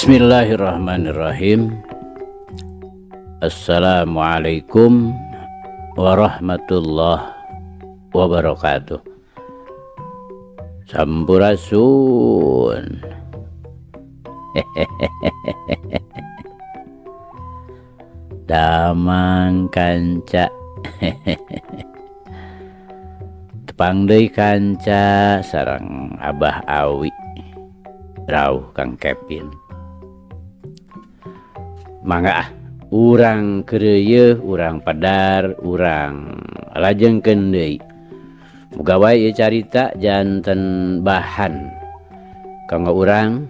Bismillahirrahmanirrahim. Assalamualaikum warahmatullahi wabarakatuh. Sampurasun. Damang kanca. Tepang deui kanca sareng Abah Awi. Rauh Kang Kevin. Mangga ah, urang keureuyeung, urang padar, urang lajengkeun deui. Muga wae ieu carita janten bahan kanggo urang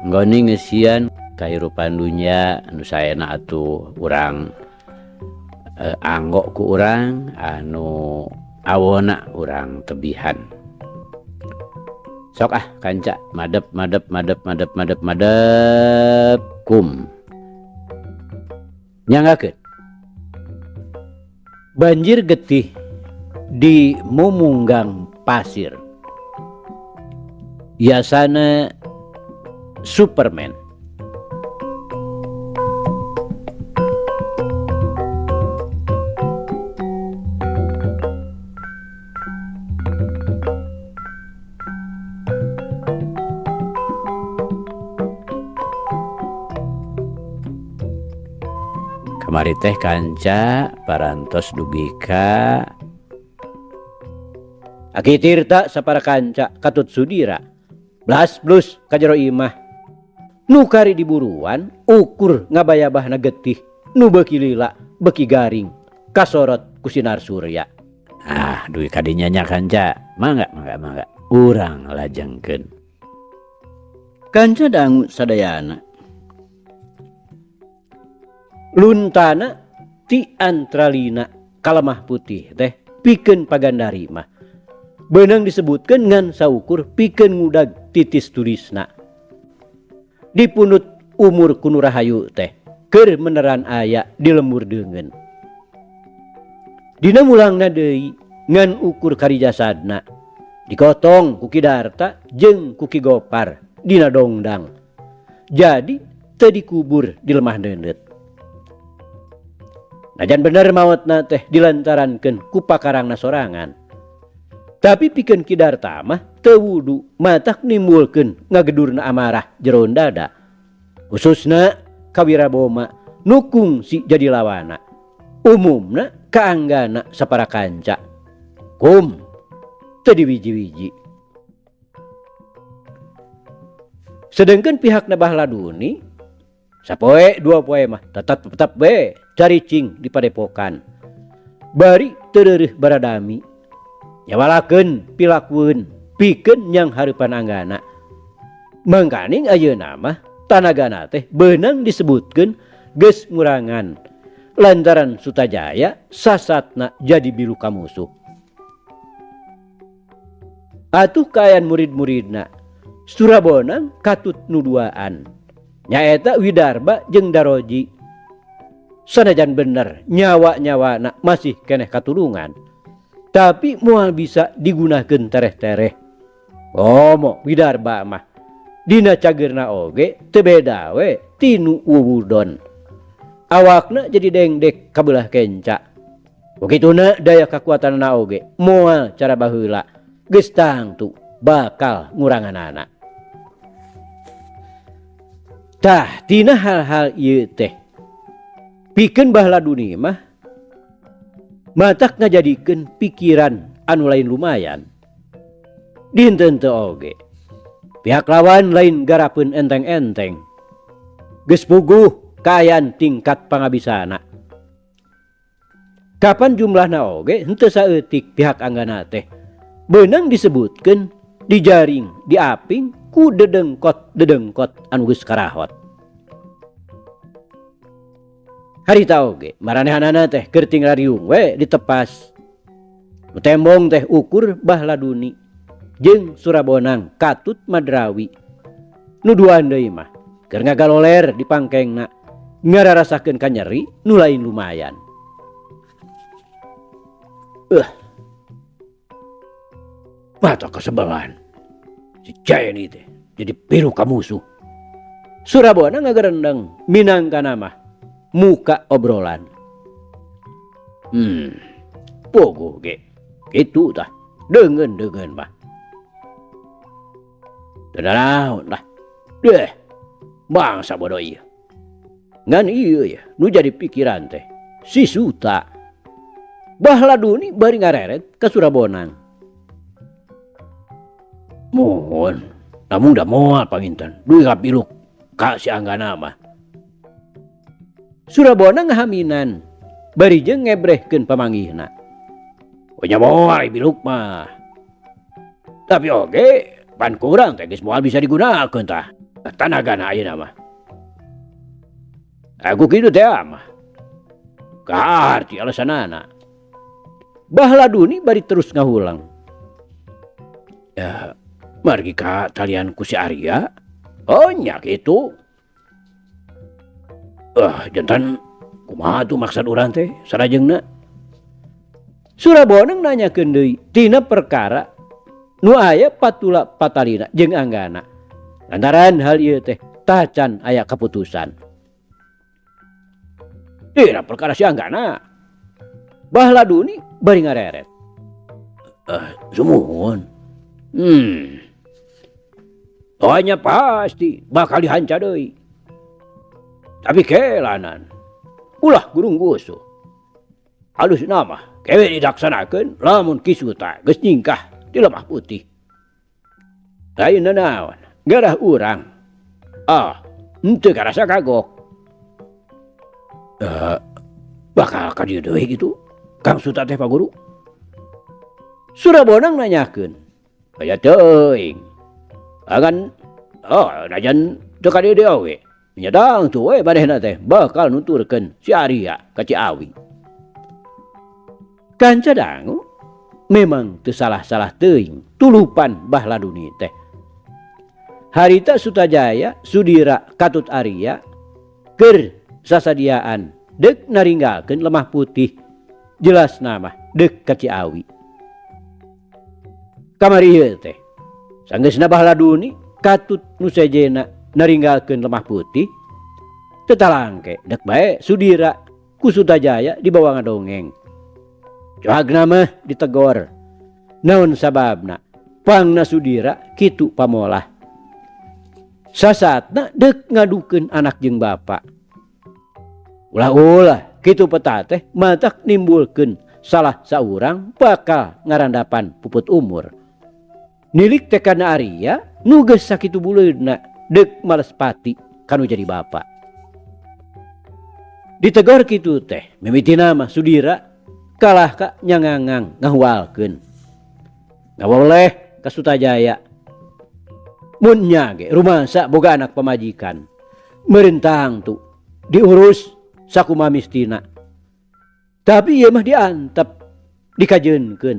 nggoni ngeusian kahirupan dunya anu saena atuh urang anggo ku urang anu awona urang tebihan. Sok ah kanca madep madep madep madep madep madep kum. Nyanggakeun. Banjir getih di Mumunggang Pasir. Yasana Superman. Kamari teh kanca parantos dugi ka Aki Tirta sapara kanca katut Sudira. Blas blus ka jero imah. Nu kari diburuan ukur ngabayabahna getih nu beuki lila beuki garing kasorot ku sinar surya. Ah, dugi ka dinya nya kanca. Mangga mangga mangga urang lajengkeun. Kanca dangu sadayana. Luntana ti antralina kalemah putih teh pikeun pagandari mah. Beunang disebutkeun ngan saukur pikeun ngudag titis tulisna. Dipunut umur ku nu rahayu teh keur meneran aya di lembur deungeun. Dina mulangna deui ngan ukur karijasadna dikotong ku Ki Darta jeung ku Ki Gopar dina dongdang. Jadi teu dikubur di lemah neundeut. Najan bener maotna teh dilantarankeun ku pakarangna sorangan. Tapi pikeun Ki Darta mah teu wudu matak nimbulkeun ngagedurna amarah jeroan dada. Khususna ka Wiraboma nu kungsi jadi lawana. Umumna kaanggana sapara kanca. Kum teu diwiji-wiji. Sedengkeun pihakna Bahladuni sapoe dua poe mah tetap tetap we caricing di padepokan. Bari teu reureuh baradami. Nyawalakeun pilakueun pikeun nyang hareupan anggana. Mangkaning ayeuna mah tanagana teh beunang disebutkeun geus ngurangan lantaran Sutajaya sasatna jadi biru ka musuh. Atuh kaayaan murid-muridna Surabonang katut nu duaan nyaeta Widarba jeung Daroji. Sanajan bener nyawa-nyawana masih keneh katulungan, tapi moal bisa digunakeun tereh-tereh. Komo Widarba mah dina cageurna oge teu beda we tinu wuwudon. Awakna jadi dengdek kabelah kenca. Begituna daya kakuatanna oge moal cara baheula geus tangtu bakal nguranganana. Tah tina hal-hal ieu teh pikeun Bahladuni mah matak ngajadikeun pikiran anu lain lumayan. Dinten teu oge pihak lawan lain garapeun enteng-enteng. Geus puguh kaayaan tingkat pangabisana. Kapan jumlahna oge henteu saeutik pihak anggana teh. Beunang disebutkeun dijaring diaping ku dedengkot-dedengkot anu geus karahot. Harita oge maranehanana teh keur tingrariung we ditepas. Nu tembong teh ukur Bahladuni jeung Surabonang katut Madrawi. Nu duaan deui mah keur ngagaloler di pangkengna ngararasakeun kanyeri nu lain lumayan. Mata kesebelan. Si Jenny teh jadi piru ka musuh. Surabona ngagerendeng minangkana mah muka obrolan. Puguh ge kitu tah deungeun-deungeun mah. Teu nanaon lah. Deh, bangsa bodoh ieu. Ngan ieu ya nu jadi pikiran teh si Suta. Bahladuni bari ngareret ka Surabonang. Mohon, namun da moal panginten duit kapiluk ka si Anggana mah. Surabona ngahaminan bari jeung ngebrehkeun pamanggihna. Oh nya moal biluk mah. Tapi oge pan kurang teh geus moal bisa digunakeun tah tanagana ayeuna mah. Aku kitu teh mah. Kaharti alasanana. Bahladuni bari terus ngahulang. Ya, margi ka talian ku si Arya. Oh nya kitu. Jantan kumaha tuh maksud urang teh sarajengna? Suraboneng nanyakeun deui tina perkara nu aya patula patalina jeung Anggana. Lantaran hal ieu teh tacan aya kaputusan. Tina perkara si Anggana. Bahladuni bari ngareret. Sumuhun. Pokoknya pasti bakal dihanca deui. Tapi kelanan. Ulah gurung gusuh. Halus nama kewe dilaksanakeun lamun Ki Suta geus nyingkah di Lemah Putih. Lain nanaon, garah urang. Ah, henteu karasa kagok. Bakal ka dieu deui kitu. Kang Suta teh Pak Guru. Surabonang nanyakeun. Aya teuing. Agan oh najan teu ka dieu deui oge. Nya tangtu we manehna teh bakal nuturkeun si Arya ka Ciawi. Kanca dangu memang teu salah-salah teuing tulupan Bahladuni teh. Harita Sutajaya Sudira Katut Arya keur sasadiaan deuk naringgalkeun Lemah Putih jelas nama deuk ka Ciawi. Kamari ieu teh sanggeusna Bahladuni katut nu sejena naringgalkeun Lemah Putih tetalangke dek bae Sudira ku Sutajaya dibawa ngadongeng. Cohagna mah ditegor. Naon sababna? Pangna Sudira kitu pamolah. Sasatna dek ngadukeun anak jeung bapa. Ulah-ulah kitu peta teh matak nimbulkeun salah saurang bakal ngarandapan puput umur. Nilik teh kana Arya nu geus sakitu buleudna dek males pati kanu jadi bapa. Ditegor kitu teh mimitina mah Sudira kalah ka nyangangang ngahualkeun. Ngawoleh ka Sutajaya. Mun nya ge rumasa boga anak pamajikan. Merintang tu diurus sakumaha mistina. Tapi ieu mah diantep, dikajeunkeun.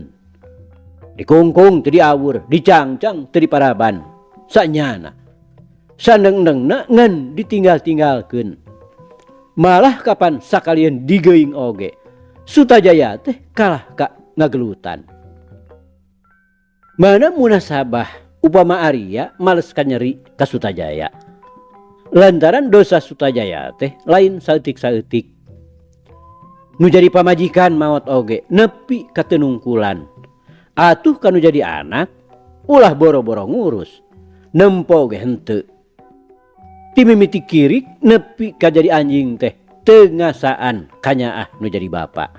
Dikungkung teu diawur, dicangcang teu diparaban. Sanyana saneng-nengna ngan ditinggal-tinggalkeun. Malah kapan sakalian digeuing oge. Sutajaya teh kalah ka ngagelutan. Mana munasabah upama Arya males kanyeri ka Sutajaya. Lantaran dosa Sutajaya teh lain saeutik-saeutik. Nu jadi pamajikan maot oge nepi ka tenungkulan. Atuh kanu jadi anak ulah boro-boro ngurus. Nempo ge henteu. Ti mimiti kirik nepi ka jadi anjing teh teu ngasaan kanyaah nu jadi bapa.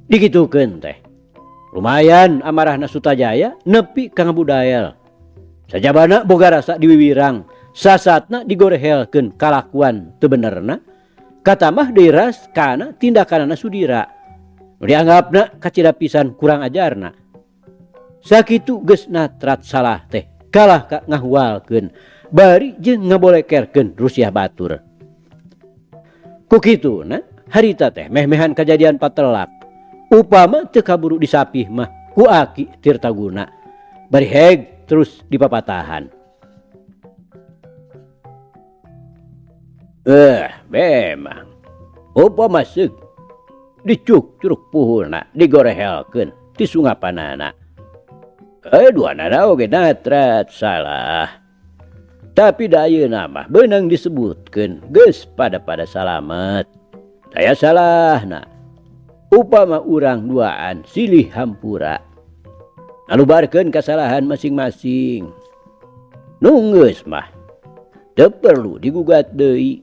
Dikitukeun teh. Lumayan amarahna Sutajaya nepi ka ngabudael. Sajabana boga rasa diwiwirang, sasatna digorehelkeun kalakuan teu benerna, katamah deui ras kana tindakanana Sudira. Nu dianggapna kacida pisan kurang ajarna. Sakitu geus natrat salah teh kalah ka ngahualkeun bari jeung ngabolekerkeun rusiah batur. Ku kituna harita teh meh-mehan kajadian patelak. Upama teu kaburu disapih mah ku aki Tirtaguna. Bari heg terus dipapatahan. Memang. Upama seuk dicuk curug puhulna digorehelkeun ti sungapanana. Dua nana oge natrat salah. Tapi da ayeuna mah beunang disebutkeun geus pada-pada salamet. Daya salahna. Upama urang duaan silih hampura. Ngalubarkeun kasalahan masing-masing. Nu geus mah teu perlu digugat deui.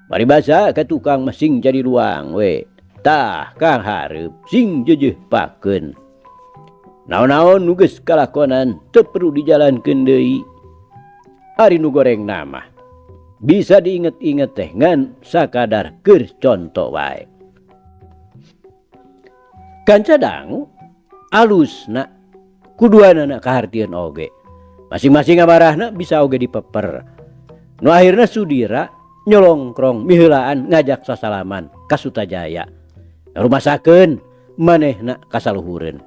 Paribasa ka tukang mah sing jadi luang we. Tah kang hareup sing jeujeuh pakeun. Naon-naon nu geus kalakonan teu perlu dijalankeun deui. Ari nu gorengna mah bisa diinget-inget teh ngan sakadar keur conto wae. Kanca dangu alusna kuduanana kahartieun oge. Masing-masing amarahna bisa oge dipeper. Nu akhirna Sudira nyolongkrong miheulaan ngajak sasalaman ka Sutajaya. Rumasakeun manehna kasaluhureun.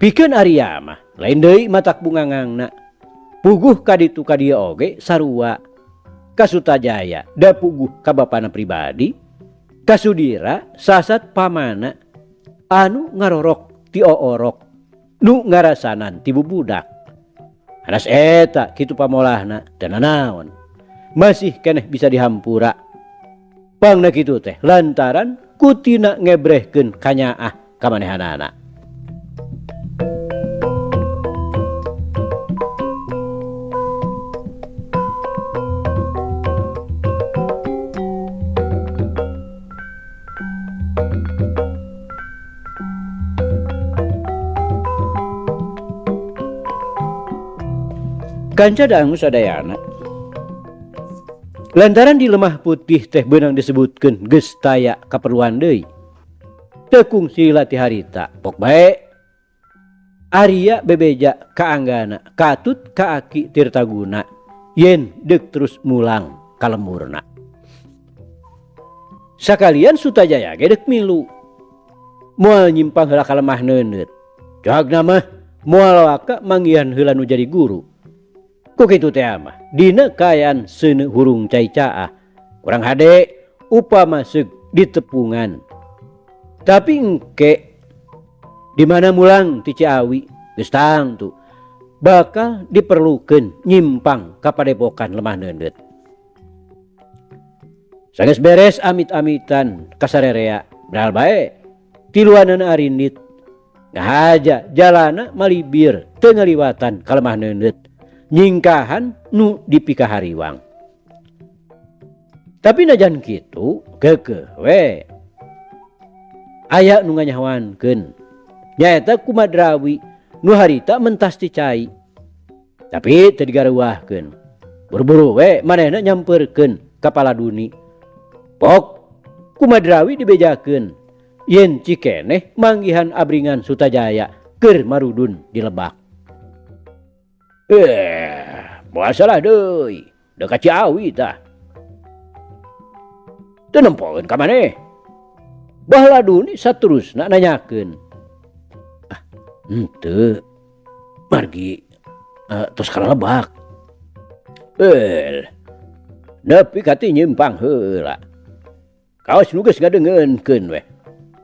Pikeun Arya mah lain deui matak bungangangna. Puguh ka ditu ka dieu oge sarua. Ka Sutajaya da puguh ka bapana pribadi, ka Sudira sasat pamana anu ngarorok ti oorok nu ngarasanan ti bubudak. Hanas eta kitu pamolahna teu nanaon. Masih keneh bisa dihampura. Pangna kitu teh lantaran kutina ngebrehkeun kanyaah ka manehanana. Kanca dangu sadayana. Lantaran di lemah putih teh beunang disebutkeun geus taya kaperluan deui. Teu kungsi lati harita, pok bae. Arya bebeja ka Anggana, katut ka Aki Tirtaguna, yen deuk terus mulang ka lemurna. Sakalian Sutajaya ge deuk milu. Moal nyimpang heula ka lemah neuneut. Jagna mah moal waka manggihan heula nu jadi guru. Ku kitu teh mah dina kaayaan seuneu hurung cai caah kurang hade upama seug ditepungan. Tapi engke di mana mulang ti Ciawi geus tangtu bakal diperlukeun nyimpang ka padepokan lemah neundeut. Sageus beres amit-amitan kasarerea beral bae tiluanana arindit ngahaja jalana malibir teu ngaliwatan ka lemah neundeut. Nyingkahan nu dipikahariwang. Tapi najan kitu keukeuh we. Aya nu nganyahoankeun. Nyaeta kumadrawi nu harita mentas ti cai. Tapi teu digareuwahkeun. Buru-buru we manehna nyampeurkeun ka Paladuni. Pok kumadrawi dibejakeun yen cikeneh manggihan abringan Sutajaya keur marudun di lebak. Moal salah deui, deuk ka Ciawi tah. Teu nempokeun ka maneh. Bahladuni saterusna nanyakeun. Ah, henteu. Margi tos ka lebak. Nepi ka ti nyimpang heula. Kaos nu geus ngadengeunkeun we.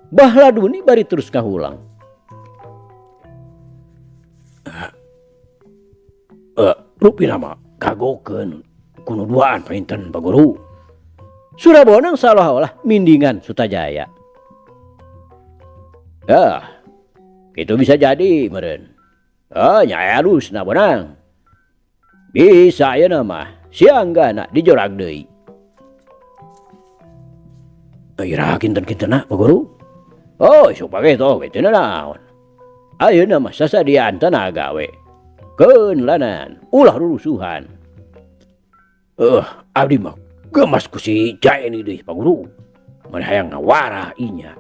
Bahladuni bari terus ngahulang. Rupina mah kagokeun kuno duaan panginten Pak Guru. Surabonang salah-olah mindingan Sutajaya. Ah, itu bisa jadi meureun. Ah, nya alusna bonang. Bisa ayeuna mah si Anggana dijorag deui. Ira kinten-kintenna Pak Guru. Oh, sok pake teh oge teu nanaon. Ayeuna mah sasadiaan tanaga we. Keun lanan, ulah rurusuhan. Abdi mah gemas ku si Jaeni deui Pak Guru. Mun hayang ngawarah inya.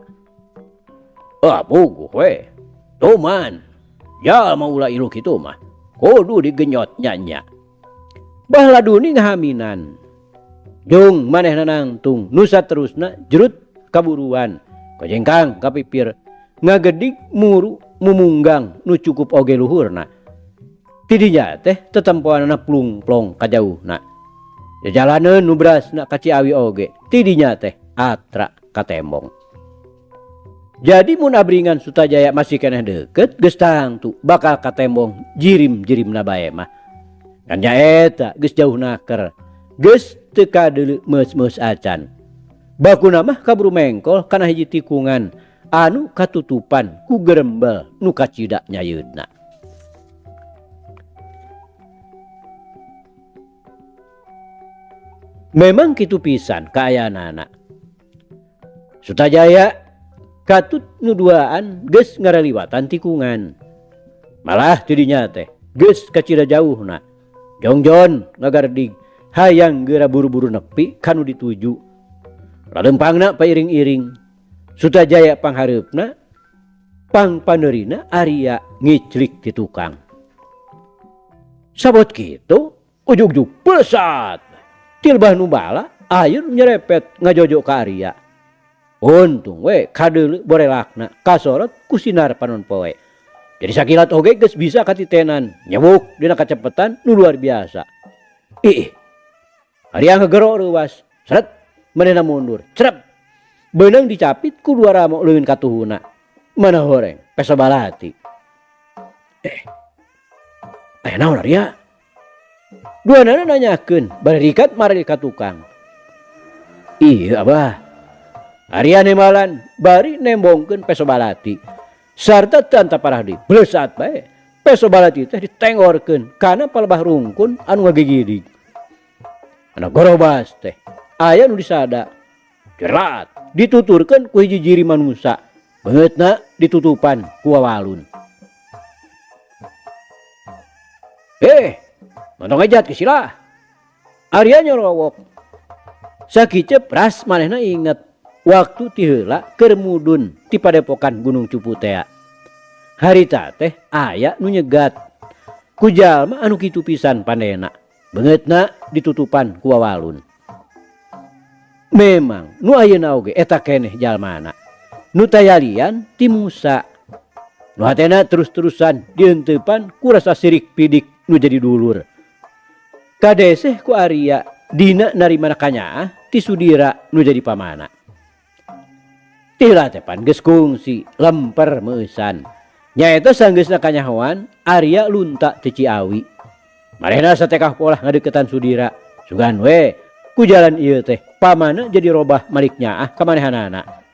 Ah, puguh we. Tuman. Jalma ulah ilu kitu mah. Kudu digenyot nya-nya. Bahladuni ngahaminan. Jung manehna nangtung nu saterusna jerut kaburuan. Kojengkang kapipir ngagedig muru mumunggang nu cukup oge luhurna. Tidinya teh tetempoanana plung-plong kajauhna. Jajalaneun nu berasna ka Ciawi oge. Tidinya teh atra katembong. Jadi mun abringan Sutajaya masih keneh deukeut geus tangtu bakal katembong jirim-jirimna bae mah. Ngan nyaeta geus jauh naker, geus teu kadeuleu meus-meus acan. Bakuna mah kaburu mengkol kana hiji tikungan anu katutupan ku gerembel nu kacida nyayeutna. Memang kitu pisan kaayaanana. Sutajaya katut nu duaan geus ngaraliwatan tikungan. Malah ti dinya teh geus kacida jauhna. Jongjon ngagardig hayang geura buru-buru nepi ka nu dituju. Lalempangna pairing-iring. Sutajaya panghareupna pangpaneurina Arya ngiclik ti tukang. Sabot kitu ujug-ujug pesat. Tilbah nu bala ayun nyerepet ngajojo ka Arya. Untung we kadeuleu borelakna kasorot ku sinar panon poe. Jadi sakilat oge geus bisa katitenan nyewuk dina kacepetan nu luar biasa. Ih, Arya ngegero reuwas, seret manehna mundur, cerep. Beunang dicapit ku dua ramo leungeun katuhuna. Mana horeng peso balati. Aya naon Arya? Duanana nanyakeun bari rikat mareli ka tukang. Iya abah. Arya nembalan bari nembongkeun peso balati. Sarta teu antaparah deui, bleusat bae. Peso balati teh ditengorkeun kana palebah rungkun anu ngagigidig. Anu gorobas teh aya nu disada. Jerat dituturkeun ku hiji jiri manusa. Beungeutna ditutupan ku wawalun. Montong ejat ke sila. Arya nyorowok. Sakicep ras manehna inget waktu ti heula keur mudun ti padepokan Gunung Cupu tea. Harita teh aya nu nyegat. Ku jalma anu kitu pisan pandena. Beungeutna ditutupan ku wawalun. Memang nu ayeuna oge eta keneh jalmana. Nu tayalian ti Musa. Nu hatena terus-terusan dienteupan ku rasa sirik pidik nu jadi dulur. Kadeseh ku Arya dina narimana kanyaah ti Sudira nu jadi pamana. Tila teh pan geus kungsi lemper meusan. Nyaeta sanggeusna kanyahoan Arya lunta ti Ciawi. Marehna satekah polah ngadeukeutan Sudira. Sugan we ku jalan ieu teh pamana jadi robah malik nyaah ka manehanana.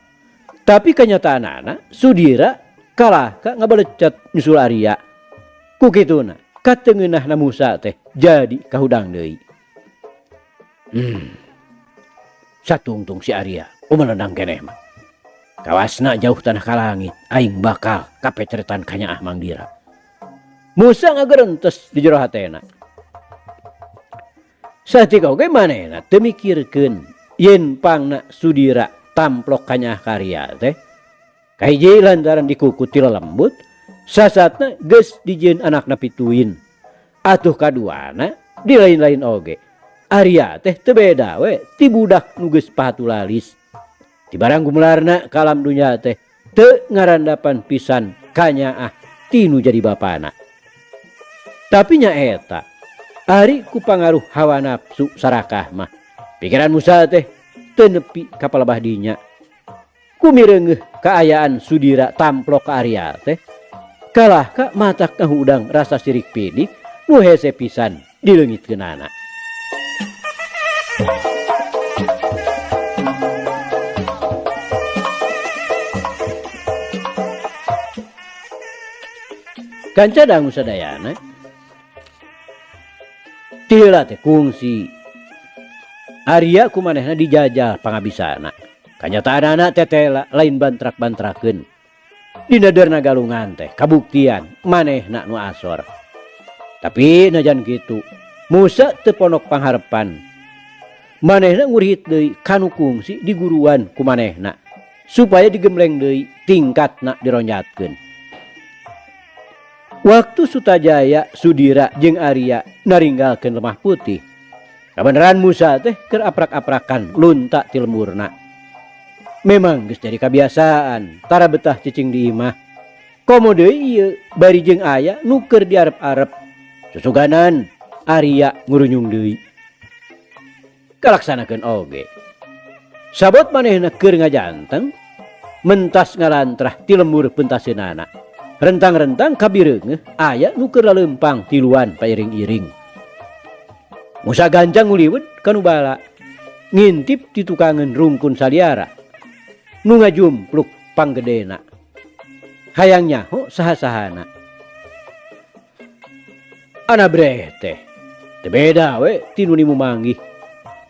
Tapi kenyataanana Sudira kalah ka ngabalecet nyusul Arya. Ku kituna katengeunahna Musa teh jadi kahudang deui. Satungtung si Arya umelendang keneh mah. Kawasna jauh tanah ka langit, aing bakal kapeceretan kanyaah Mang Dira. Musa ngagerentes di jero hatena. Saeutik oge manehna teu mikirkeun yen pangna Sudira tamplok kanyaah ka Arya teh. Kahiji lantaran dikuku ti lelembut, sasatna geus dijieun anakna pituin. Atuh kaduana di lain-lain oge. Arya teh teu beda we ti budak nu geus pahatulalis. Ti barang gumelarna ka alam dunya teh teu ngarandapan pisan kanyaah ti nu jadi bapana. Tapi nyaeta ari ku pangaruh hawa nafsu sarakah mah pikiran Musa teh teu nepi ka palebah dinya. Kumireungeuh kaayaan Sudira tamplok ka Arya teh kalah ka matak ngahudang rasa sirik pidik nu hese pisan dileungitkeunana. Kanca dangu sadayana ti heula teh kungsi Arya ku manehna dijajal pangabisana. Kanyataanana tetela lain bantrak-bantrakeun. Dina derna galungan teh kabuktian manehna nu asor. Tapi najan kitu Musa teu ponok pangharepan. Manehna ngurihit deui kanu kungsi di guruan ku manehna supaya digembleng deui tingkatna dironjatkeun. Waktu Sutajaya, Sudira jeung Arya naringgalkeun Lemah Putih, kabeneran Musa teh keur aprak-aprakan lunta ti lemburna. Memang geus jadi kabiasaan tara betah cicing di imah. Komo deui ieu bari jeung aya nu keur diarep-arep. Susuganan Arya ngurunyung deui. Kalaksanakeun oge. Sabot manehna keur ngajanteng, mentas ngalantrah ti lembur pentaseunana. Rentang-rentang kabireungeuh aya nu keur laleumpang tiluan pairing-iring. Musa gancang nguliwet ka nu bala. Ngintip ti tukangeun rungkun saliara nu ngajumpluk panggedena. Hayang nyaho saha-sahana. Anabreh teh teu beda we ti nu nimumanggih.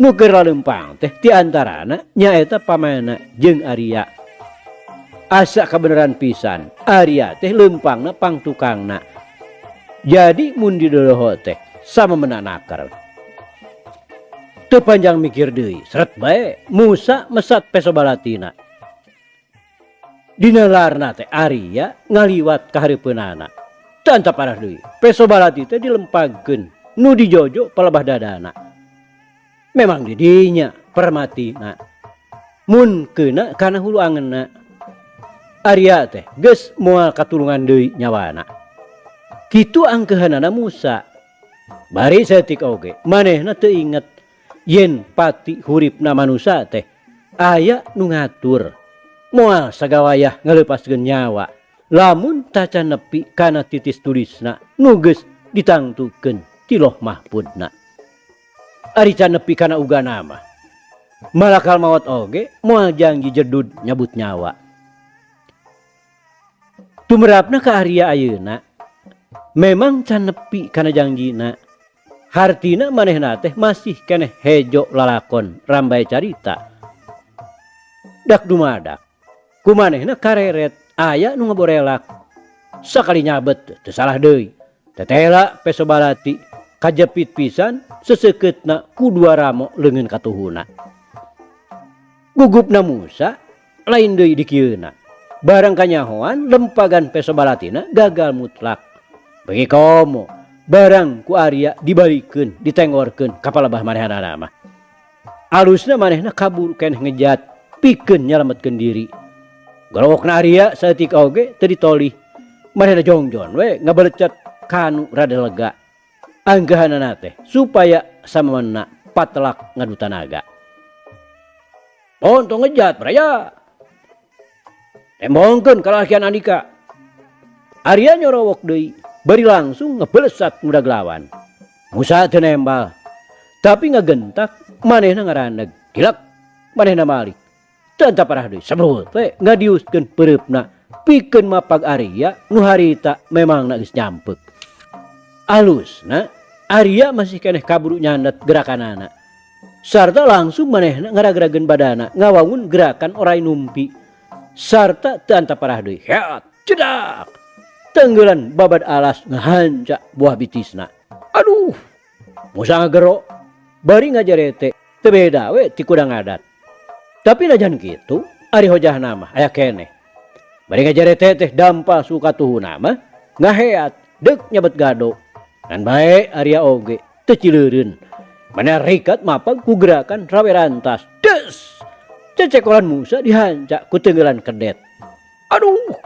Nu keur lalempang teh ti antarana nyaeta pamana jeung Arya. Asa kabeneran pisan Arya teh lempangna pangtukangna. Jadi mun didoloho teh samemena naker. Teu panjang mikir deui, seret bae Musa mesat peso balatina. Dina larna teh Arya ngaliwat ka hareupeunana. Teu antap parah deui, peso balati teh dilempagkeun nu dijojo palebah dadana. Memang di dinya permatina. Mun keuna kana hulu angenna. Arya teh geus moal katulungan deui nyawana. Kitu angkeuhanana Musa. Bari saeutik oge manehna teu inget yen pati huripna manusa teh aya nu ngatur. Moal sagawayah ngaleupaskeun nyawa lamun tacan nepi kana titis tulisna nu geus ditangtukeun ti Loh Mahpudna. Ari can nepi kana ugana mah malakal maot oge moal jangji jedud nyabut nyawa. Tumerapna ka Arya ayeuna memang can nepi kana jangjina. Hartina manehna teh masih keneh hejo lalakon rambai carita. Dak dumadak ku manehna kareret aya nu ngaborelak. Sakali nyabet teu salah deui. Tetela peso balati kajepit pisan sesekeutna ku dua ramo leungeun katuhuna. Gugupna Musa lain deui dikieuna. Barang kanyahoan lempagan peso balatina gagal mutlak. Bagi komo barang ku Arya dibalikeun ditengorkeun ka palebah manehanana mah. Alusna manehna kabur keneh ngejat pikeun nyalametkeun diri. Gorowokna Arya saeutik oge teu ditolih. Manehna jongjon we ngabelecet kanu rada lega. Anggahanana teh supaya samemena patelak ngadu tanaga. Ontong ngejat baraya. Tembongkeun kalakian andika. Arya nyorowok deui bari langsung ngebelesat ngudag lawan. Musa teu nembal tapi ngagentak manehna ngaraneg. Gilak manehna malik. Teu parah deui sebrut we ngadiuskeun peureupna pikeun mapag Arya nu harita memangna geus nyampek. Alusna Arya masih keneh kaburu nyandet gerakanana. Sarta langsung manehna ngaragrageun badana ngawangun gerakan orai numpi. Sarta teu parah deui heat cedak. Tenggelan babad alas ngahanca buah bitisna. Aduh, Musa ngagero bari ngajarete teu beda we ti kuda ngadat. Tapi najan kitu ari hojahna mah aya keneh. Bari ngajarete teh dampal sukatuhuna mah ngaheat deuk nyabet gado. Ngan bae Arya oge teu cileureun. Maneh rikat mapag ku gerakan rawe rantas. Des! Cecekolan Musa dihanca ku tenggelan kedet. Aduh!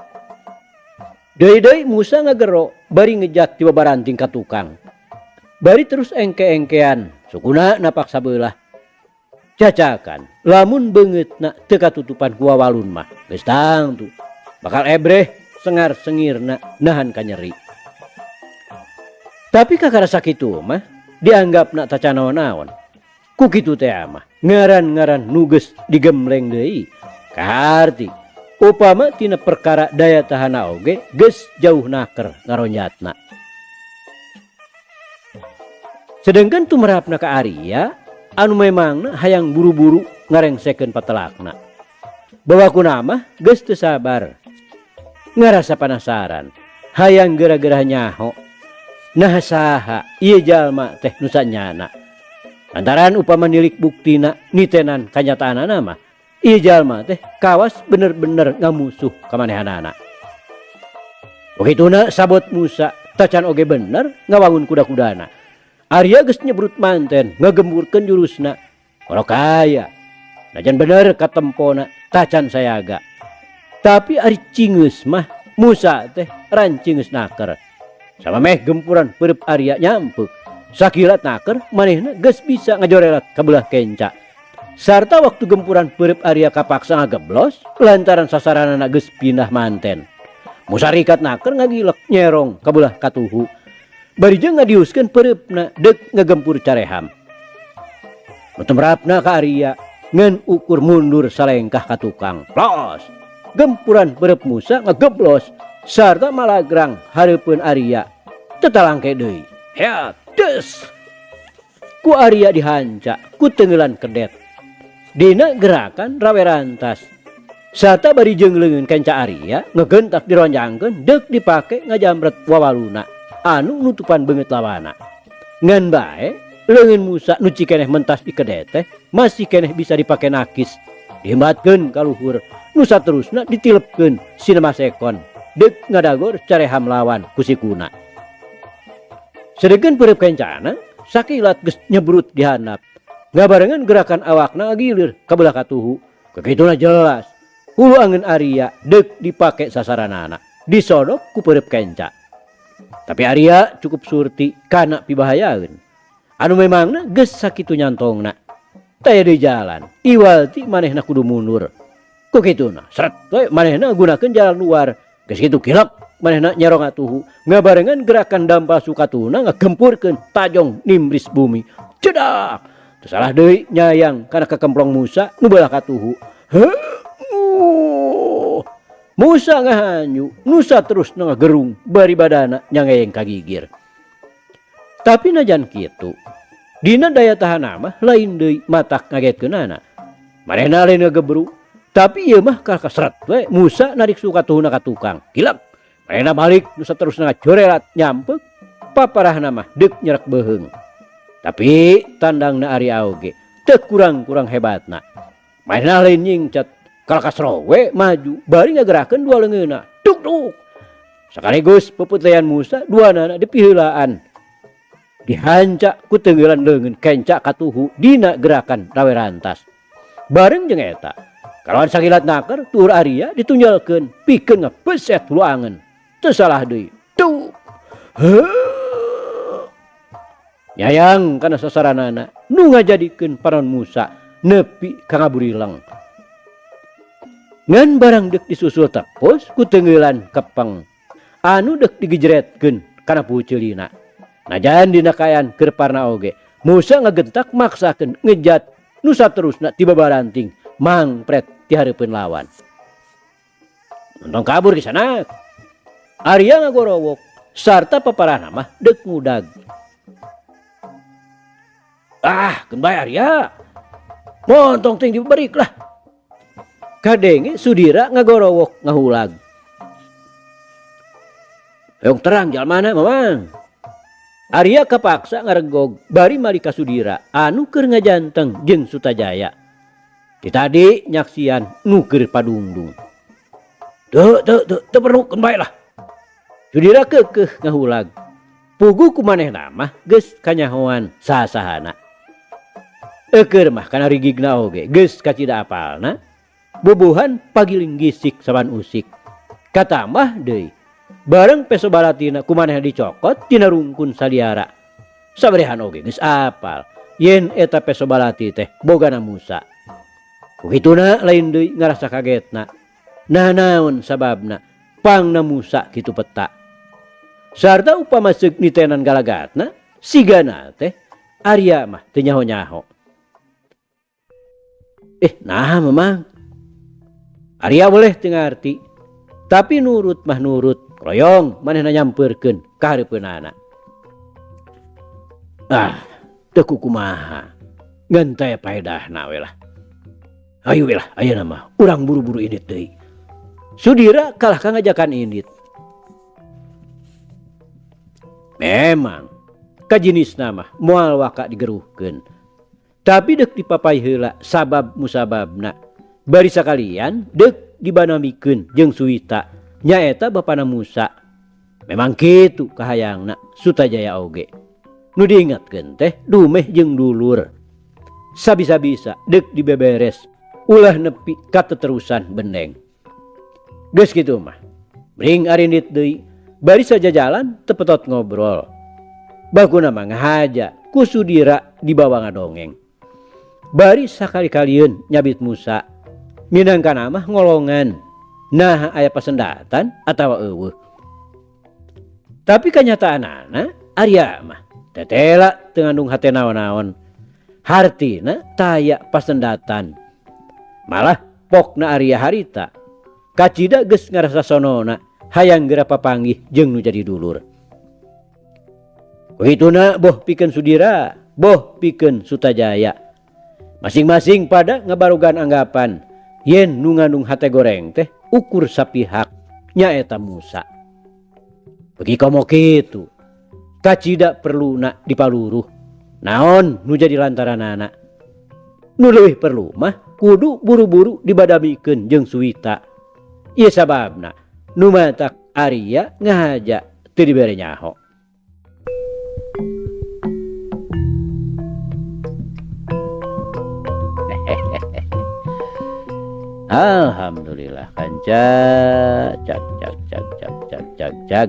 Deui-deui Musa ngagero bari ngejat ti babaranting ka tukang. Bari terus engke-engkean sukuna napak sabelah. Cacakan lamun beungeutna teu katutupan ku wawalun mah geus tangtu bakal ebreh sengar-sengirna nahan kanyeri. Tapi kakara sakitu mah dianggapna tacan naon-naon. Ku kitu teh mah ngaran-ngaran nu geus digembleng deui. Kaharti upama tina perkara daya tahana oge geus jauh naker ngaronjatna. Sedengkeun tumerapna ka Arya anu memangna hayang buru-buru ngarengsekeun patelakna. Bawakuna mah geus teu sabar. Ngarasa panasaran, hayang geura-geura nyaho. Nah saha ieu jalma teh nu sanyana. Lantaran upama nilik buktina nitenan kanyataanana mah ieu jalma teh kawas bener-bener ngamusuh ka manehanana. Begituna sabot Musa tacan oge bener ngawangun kuda-kudana. Arya geus nyebrut manten ngagemburkeun jurusna. Kalau kaya najan bener katempona tacan sayaga. Tapi ari cingeus mah Musa teh rancingeus naker. Sama meh gempuran peureub Arya nyampek. Sakilat naker manehna geus bisa ngajorelat ka belah kenca. Sarta waktu gempuran peureub Arya kapaksa ngageblos lantaran sasaranana geus pindah manten. Musa rikat naker ngagilek nyerong ka belah katuhu. Bari jeung ngadiuskeun peureupna deuk ngagempur careham. Nu temrapna ka Arya ngan ukur mundur salengkah ka tukang. Plos! Gempuran peureub Musa ngageblos sarta malagrang hareupeun Arya. Teu talangke deui. Heat! Des! Ku Arya dihanca ku teunggeulan kedet. Dina gerakan rawe rantas. Sarta bari jeung leungeun kenca Arya ngegentak dironjangkeun deuk dipake ngajamret wawaluna anu nutupan beungeut lawana. Ngan bae leungeun Musa nu cikeneh mentas di kedet teh masih keneh bisa dipake nakis. Dihembatkeun ka luhur nu saterusna ditilepkeun sinema sekon deuk ngadagor careham lawan ku sikuna. Sedengkeun peureub kencana sakilat geus nyebrut di handap. Ngabarengan gerakan awakna ngagilir ka belah katuhu. Kakituna jelas hulu angeun Arya deuk dipake sasaranana disodok ku peureub kenca. Tapi Arya cukup surti kana pibahayaeun. Anu memangna geus sakitu nyantongna. Taya di jalan, iwal ti manehna kudu mundur. Ku kituna, seret we manehna gunakeun jalan luar. Geus kitu kilek manehna nyerong atuhu. Ngabarengan gerakan dampal sukatuna ngagempurkeun tajong nimbris bumi. Cedak! Teu salah deui nyayang kana kakemplong Musa nu beulah katuhu. Heuh! Musa ngahanyu, Nusa terus ngagerung bari badana nyangeyeng kagigir. Tapi najan kitu, dina daya tahan mah lain deui matak ngagetkeunana. Manehna lain ngagebru, tapi ieu mah kalah kaseret we Musa narik sukatuhuna ka tukang. Kilek, manehna balik nu saterusna ngacorelat nyampeuk, paparahna mah deuk nyerek beuheung. Tapi tandangna Arya oge teu kurang-kurang hebatna. Manehna lain nyingcat, kalah kasro we maju bari ngagerakeun dua leungeunna. Duk duk. Sakaligus peputlean Musa duanana dipiheulaan. Dihanca ku teungeulan leungeun kenca katuhu dina gerakan rawe rantas. Bareng jeung eta, kalawan sakilat naker tuur Arya ditunjalkeun pikeun ngabeset hulu angen. Teu salah deui. Tuh. Heuh. Nyayang kana sasaranana nu ngajadikeun panon Musa nepi ka ngaburileng. Ngan barang deuk disusul tepus ku teungeulan kepeng anu deuk digejretkeun kana puceulina. Najan dina kaayaan keur parna oge, Musa ngagentak maksakeun ngejat nu saterusna tiba baranting mangpret ti hareupeun lawan. Montong kabur ke sana. Arya ngagorowok sarta paparahna mah deuk ngudag. Ah, keun bae Arya. Montong teuing diberik lah. Kadenge Sudira ngagorowok ngahulag. Hoyong terang jalmana mamang. Arya kapaksa ngaregog bari mali ka Sudira anu keur ngajanteng jeung Sutajaya. Ti tadi nyaksian nu keur padungdung. Teu teu teu teu perlu keun bae lah. Sudira keukeuh ngahulag. Puguh ku manehna mah geus kanyahoan saha-sahana. Eukeur mah kana rigigna oge geus kacida apalna. Bubuhan pagiling gisik saban usik. Katambah deui bareng peso balatina ku manehna dicokot tina rungkun saliara. Saberehan oge geus apal yen eta peso balati teh bogana Musa. Ku kituna lain deui ngarasa kagetna. Nah naon sababna pangna Musa kitu peta. Sarta upama seuk nitenan galagatna sigana teh Arya mah teu nyaho-nyaho. Nah memang Arya boleh teu ngarti, tapi nurut mah nurut. Royong manehna nyampeurkeun ka hareupeunana. Ah, teu kukumaha. Ngan teh paedahna we lah. Hayu we lah ayeuna mah urang buru-buru indit deui. Sudira kalah ka ngajakan indit. Memang kajinisna mah moal waka digeruhkeun. Tapi deuk dipapai heula sabab musababna. Bari sakalian deuk dibanamikeun jeung Suwita nyaeta bapana Musa. Memang kitu kahayangna Sutajaya oge. Nu diingatkeun teh dumeh jeung dulur. Sabisa-bisa deuk dibeberes ulah nepi kateterusan bendeng. Geus kitu mah. Bring arindit deui bari sajajalan tepetot ngobrol. Bakuna mah ngahaja ku Sudira dibawa ngadongeng. Bari sakali-kalieun nyabit Musa. Minangkana mah ngolongan. Nah aya pasendatan atawa eueuh. Tapi kanyataanana Arya mah tetela teu ngandung hate naon-naon. Hartina taya pasendatan. Malah pokna Arya harita. Kacida geus ngarasa sonona hayang geura papanggih jeung nu jadi dulur. Begituna boh pikeun Sudira, boh pikeun Sutajaya. Masing-masing pada ngabarogan anggapan yen nu ngandung hate goreng teh ukur sapihak nyaeta Musa. Bagi komo kitu, kacida perluna dipaluruh. Naon nu jadi lantaranana? Nu leuwih perlu mah kudu buru-buru dibadamikeun jeung Suwita. Ieu sababna nu matak Arya ngahaja teu dibere nyaho. Alhamdulillah kanca cak cak cak cak cak cak cak.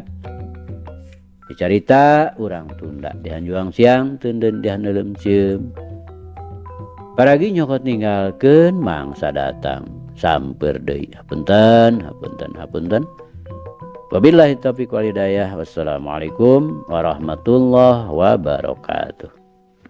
Dicarita urang tunda dihanjuang siang teunden dihaneuleum cieum. Paragi nyokot ninggalkeun mangsa datang samper deui. Hapunten, hapunten, hapunten. Wabillahi taufiq wal hidayah. Wassalamualaikum warahmatullahi wabarakatuh.